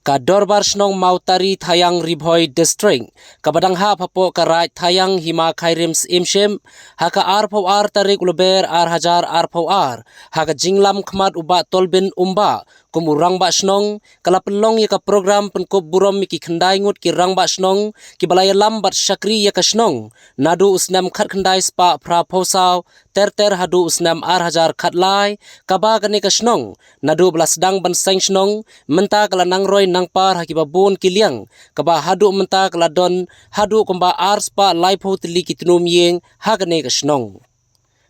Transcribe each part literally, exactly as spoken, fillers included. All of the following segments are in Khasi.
Ka Dorbar Shnong Mawtari Thaiang, Ri Bhoi District, kaba dang hap hapoh ka Raid Thaiang Hima Khyrim Syiemship, ha ka arphew ar tarik u Lber ar hajar arphew ar, ha ka jinglam khmat u Bah Tolbin Umbah kum u Rangbah Shnong, ka la pynlong ïa ka program pynkup burom ïa ki khyndai ngut ki Rangbah Shnong kiba la ïalam bad shakri ïa ka shnong naduh u snem khatkhyndai spah phraphew saw ter ter haduh u snem ar hajar khatlai, kaba kane ka shnong naduh ba la sdang ban seng shnong mynta ka la nang roi nang par ha kiba bun ki liang, kaba haduh mynta ka la don haduh kumba ar spah laiphew tylli ki tnum ïing ha kane ka shnong.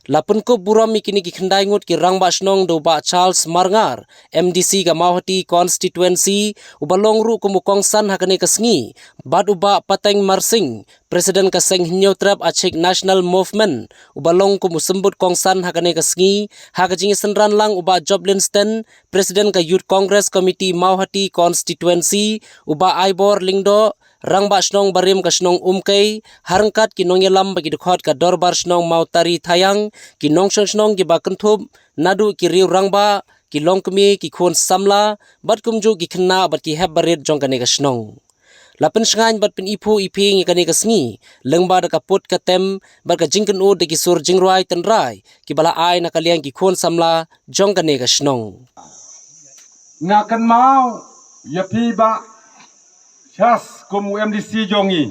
La pynkup burom ïa kine ki khyndai ngut ki Rangbah Shnong da u Bah Charles Marngar, M D C ka Mawhati Constituency, uba long ruh kum u kongsan ha kane ka sngi, bad u Bah Pateng Marsing, President ka Seng Hynñiewtrep Achik National Movement, uba long kum u symbud kongsan ha kane ka sngi, ha ka jingïasynran lang u Bah Joplin Sten, President ka Youth Congress Committee Mawhati Constituency, u Bah Aibor Lyngdoh, Rangbah Shnong barim ka shnong Umkei, ha ryngkat ki nongïalam bad ki dkhot ka Dorbar Shnong Mawtari Thaiang, ki nongshong shnong kiba kynthup naduh ki riew rangbah, ki longkmie, ki khun samla, bad kumjuh ki khynnah bad ki hep barit jong kane ka shnong. La pynshngaiñ bad pyniphuh iphieng ïa kane ka sngi lyngba da ka put ka tem bad ka jingkynnoh da ki sur jingrwai tynrai kiba la ai na ka liang ki khun samla jong kane ka shnong. Nga kynmaw ïa phi Bah Charles kum u M D C jong ngi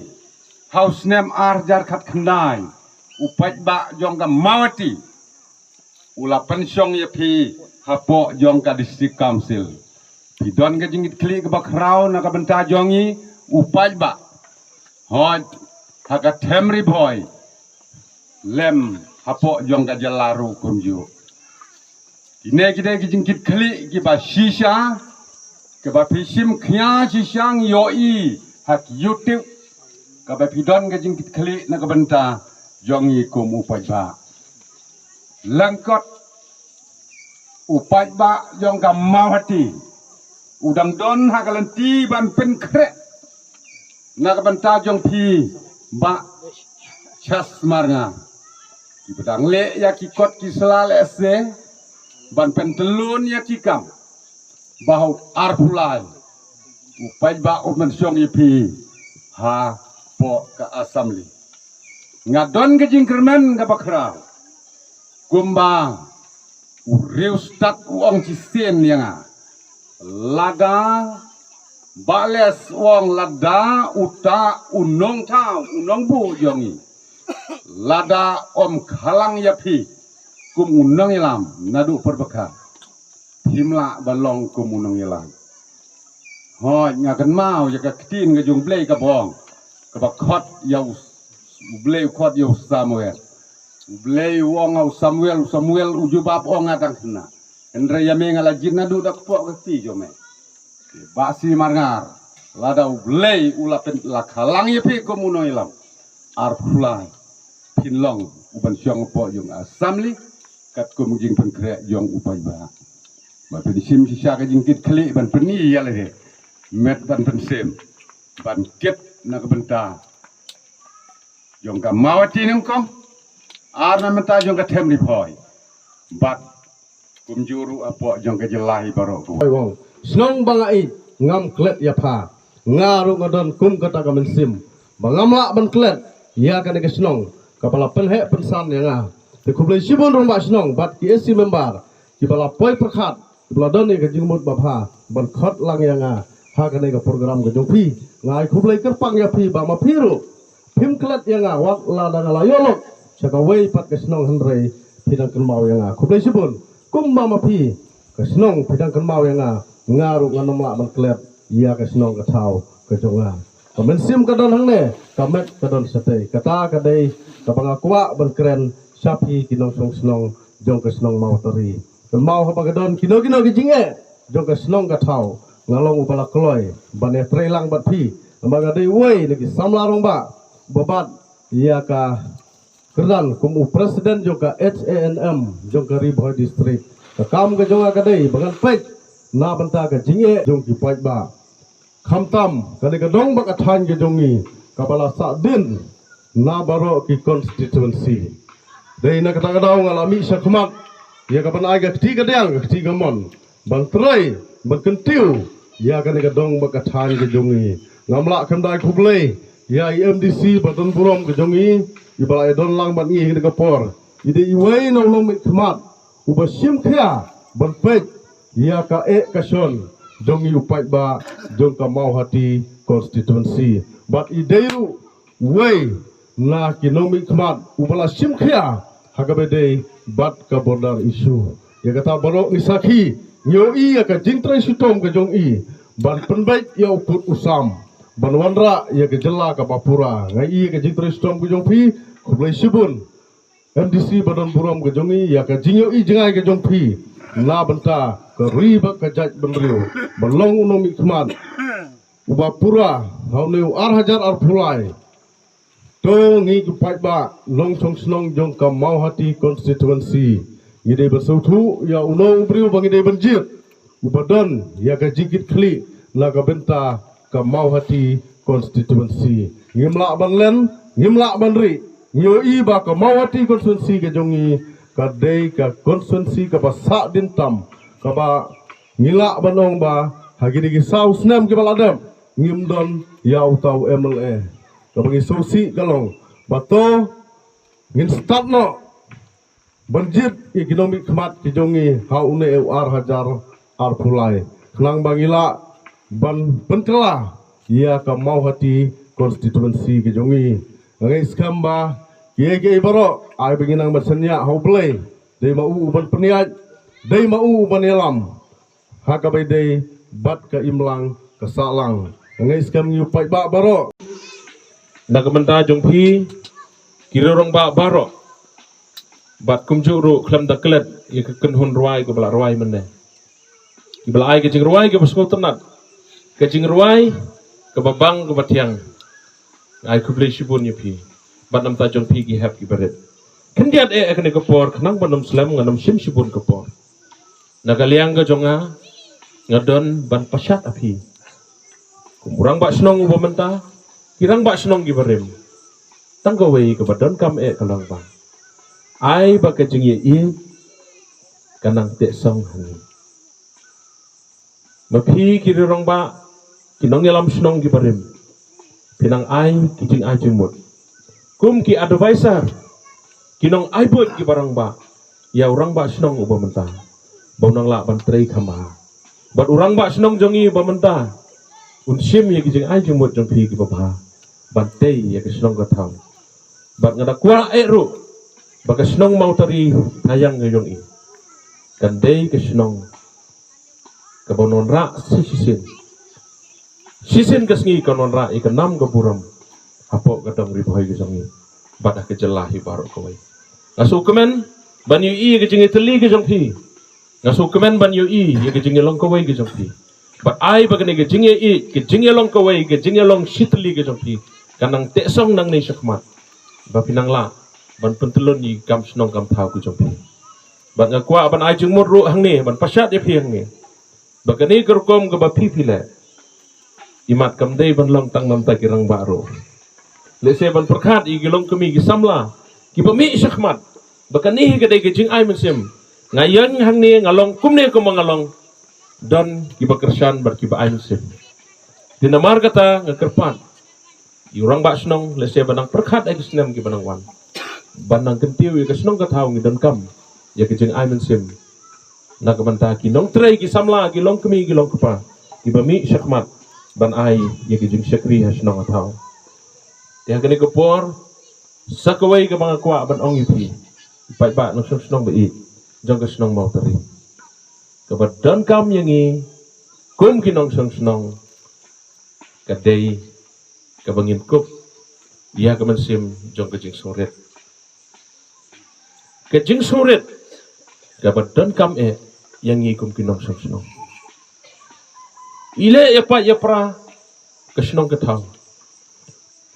ha u snem ar hajar khatkhyndai, u paidbah jong ka Mawhati u la pynshong ïa phi hapoh jong ka District Council. Phi don ka jingkitkhlieh kaba khraw na ka bynta jong ngi u paidbah. Hooid, ha ka them Ri Bhoi lem hapoh jong ka jylla ruh kumjuh. Kine ki dei ki jingkitkhlieh kiba shisha, kiba phi shim khia shisha, ngi ïohi ha ki YouTube, kaba phi don ka jingkitkhlieh na ka bynta jong ngi kum u paidbah. Lyngkot u paidbah jong ka Mawhati u dang don ha ka lynti ban pynkhreh na ka bynta jong phi Bah Charles Marngar. Kiba dang leh ïa ki kot ki sla lehse ban pyntyllun ïa ki kam. Ba ha u arphew lai u paidbah u pynshong ïa phi hapoh ka Assembly. Nga don ka jingkyrmen kaba khraw kumba u riewstad u ong shisien ïa nga. Lada Bah Les u ong lada uta u nongthaw u nongbuh jong ngi, lada um khalang ïa phi kum u nongïalam naduh pyrbakhah, phim lah ban long kum u nongïalam. Hooid, nga kynmaw ïa ka ktien ka jong u Blei kaba ong, kaba khot ïa u, u Blei u khot ïa u Samuel. U Blei u ong ha u Samuel, u Samuel u jubab ong nga dang khynnah. Hynrei ïa me nga la jied naduh da kpoh ka kti jong me. Bah Charles Marngar, lada u Blei u la pyn, la khalang ïa phi kum u nongïalam, arphew lai phin long u ban shong hapoh jong Assembly katkum jingpynkhreh jong u paidbah. Ba phin shim shisha ka jingkitkhlieh ban pyni ïa lade, met ban pynshem ban kit na ka bynta jong ka Mawhati nyngkong, ar na bynta jong ka them Ri Bhoi, bad kumjuh ruh hapoh jong ka jylla hi baroh kawei. Shnong ba nga ïeit, ngam klet ïa pha. Nga ruh nga don kum kata ka mynsiem ba ngam lah ban klet ïa kane ka shnong kaba la pynheh pynsan ïa nga. Te khublei shibun rangbah shnong bad ki A C member kiba la poi pyrkhat, kiba la don ïa ka jingmut ba bha ban khot lang ïa nga ha kane ka program ka jong phi. Nga ai khublei kyrpang ïa phi ba ma phi ruh phim klet ïa nga wat lada nga la ïoh lok sha kawei pat ka shnong, hynrei phi dang kynmaw ïa nga. Khublei shibun. Kumba ma phi ka shnong phi dang kynmaw ïa nga, nga ruh ngan ym lah ban klet ïa ka shnong ka thaw ka jong nga. Ka mynsiem ka don hangne, ka met ka don shatei. Kata ka dei kaba nga kwah ban kren sha phi ki nongshong shnong jong ka shnong Mawtari. Kynmaw haba ka don kino kino ki jingeh jong ka shnong ka thaw, nga long uba la kloi ban ïatreilang bad phi. Namar nga dei uwei na ki samla rangbah uba bat ïa ka kyrdan kum u president jong ka H A N M jong ka Ri Bhoi District. Ka kam ka jong nga ka dei ba ngan peit na bynta ka jingeh jong ki paidbah. Khamtam kane ka dong bad ka thaiñ ka jong ngi kaba la sahdien na baroh ki constituency. Dei na kata ka daw nga la mih shakhmat ïa kaban ai ka kti kadiang ka kti kamon ban trei ban kyntiew ïa kane ka dong bad ka thaiñ ka jong i. Ngam lah khyndai khublei ïa i M D C ba don burom ka jong i, i ba la ïa don lang bad ngi ha kane ka por. I dei iwei na u nongmihkhmat uba shim khia ban peit ïa ka eh ka shon jong i u paidbah jong ka Mawhati constituency. Bad i dei ruh uwei na ki nongmihkhmat uba la shim khia ha kaba ïadei bad ka border issue. Ïa kata baroh ngi sakhi, ngi ïohi ïa ka jingtrei shitom ka jong i ban pynbeit ïa u pud u sam ban wanrah ïa ka jylla kaba pura. Nga ïohi ïa ka jingtrei shitom ka jong phi. Khublei shibun M D C ba don burom ka jong i, ïa ka jingïohi jngai ka jong phi na bynta ka ri bad ka jaitbynriew ban long u nongmihkhmat uba pura ha une u ar hajar arphew lai. To ngi ki paidbah nongshong shnong jong ka Mawhati constituency, ngi dei ban sngewthuh ïa uno u briew ba ngi dei ban jied, uba don ïa ka jingkitkhlieh na ka bynta ka Mawhati constituency. Ngim lah ban len, ngim lah ban rieh. Ngi ïohi ba ka Mawhati constituency ka jong ngi ka dei ka constituency kaba sahdin tam, kaba ngi lah ban ong ba ha kine ki saw snem kiba la dep ngim don ïa uta u M L A kaba ngi sngewsih ka long ba to ngin start noh ban jied ïa ki nongmihkhmat ki jong ngi ha une u ar hajar arphew lai, khnang ba ngi lah ban pynkylla ïa ka Mawhati constituency ki jong ngi. Nga ngeit skhem ba kiei kiei baroh ai ba ngin nang ban shaniah ha U Blei. Dei ma u u ban pynïaid, dei ma u u ban ïalam ha kaba ïadei bad ka imlang ka sahlang. Nga ngeit skhem ngi u paidbah baroh, na ka bynta jong phi ki rangbah baroh, bad kumjuh ruh khlem da klet ïa ka kynhun rwai kaba la rwai mynne, kiba la ai ka jingrwai kaba sngewtynnat, ka jingrwai kaba bang kaba thiang. Nga ai khublei shibun ïa phi bad na ka bynta jong phi ki hep ki barit. Khyndiat eh ha kane ka por khnang ban ym slem, ngan ym shim shibun ka por. Na ka liang ka jong nga, nga don ban pashat ha phi kum u rangbah shnong uba mynta, ki rangbah shnong kiba rim, tang kawei kaba donkam eh ka long ba ai ba ka jingïeit ka nang teh song ha ngi. Ma phi ki rangbah, ki nongïalam shnong kiba rim, phi nang ai ki jingai jingmut kum ki advisor, ki nongai buit kiba rangbah ïa u rangbah shnong uba mynta ba u nang lah ban trei kham bha. Bad u rangbah shnong jong ngi uba mynta un shim ïa ki jingai jingmut jong phi kiba bha ban tei ïa ka shnong ka thaw. Bad nga da kwah eh ruh ba ka shnong Mawtari Thaiñ ka jong i kan dei ka shnong kaba u wanrah shisien shisien ka sngi, kan wanrah ïa ka nam ka burom hapoh ka dong Ri Bhoi ka jong i bad ha ka jylla hi baroh kawei. Nga sngewkmen ban ïohi ïa ka jingïatylli ka jong phi. Nga sngewkmen ban ïohi ïa ka jingïalong kawei ka jong phi. Bad ai ba kane ka jingïeit, ka jingïalong kawei, ka jingïalong shitylli ka jong phi kan nang teh song nangne shakhmat, ba phi nang lah ban pyntyllun ïa ki kam shnong kam thaw ka jong phi. Bad nga kwah ban ai jingmut ruh hangne, ban pashat ïa phi hangne, ba kane ka rukom kaba phi phi leh, imat kam dei ban long tang na ka bynta ki rangbah ruh. Lehse ban pyrkhat ïa ki longkmie ki samla kiba mih shakhmat, ba kane hi ka dei ka jingai mynsiem. Nga ïeng hangne nga long kumne kumba nga long, don kiba kyrshan bad kiba ai mynsiem. Te namar kata nga kyrpad ïa u rangbah shnong, lehse ban nang pyrkhat ïa ki snem kiba nang wan, ban nang kyntiew ïa ka shnong ka thaw, ngi donkam ïa ka jingai mynsiem na ka bynta ki nongtrei, ki samla, ki longkmie, ki longkpa kiba mih shakhmat ban ai ïa ka jingshakri ha shnong ha thaw. Te ha kane ka por, sa kawei kaba nga kwah ban ong ïa phi, paidbah nongshong shnong ba ïeit jong ka shnong Mawtari, kaba donkam ïa ngi kum ki nongshong shnong ka dei kaba ngin kup ïa ka mynsiem jong ka jingsngewrit. Ka jingsngewrit kaba donkam eh ïa ngi kum ki nongshong shnong. I leh ïa pat ïa pra ka shnong ka thaw.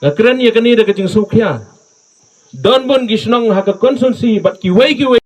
Nga kren ïa kane da ka jingsngewkhia. Don bun ki shnong ha ka constituency bad kiwei kiwei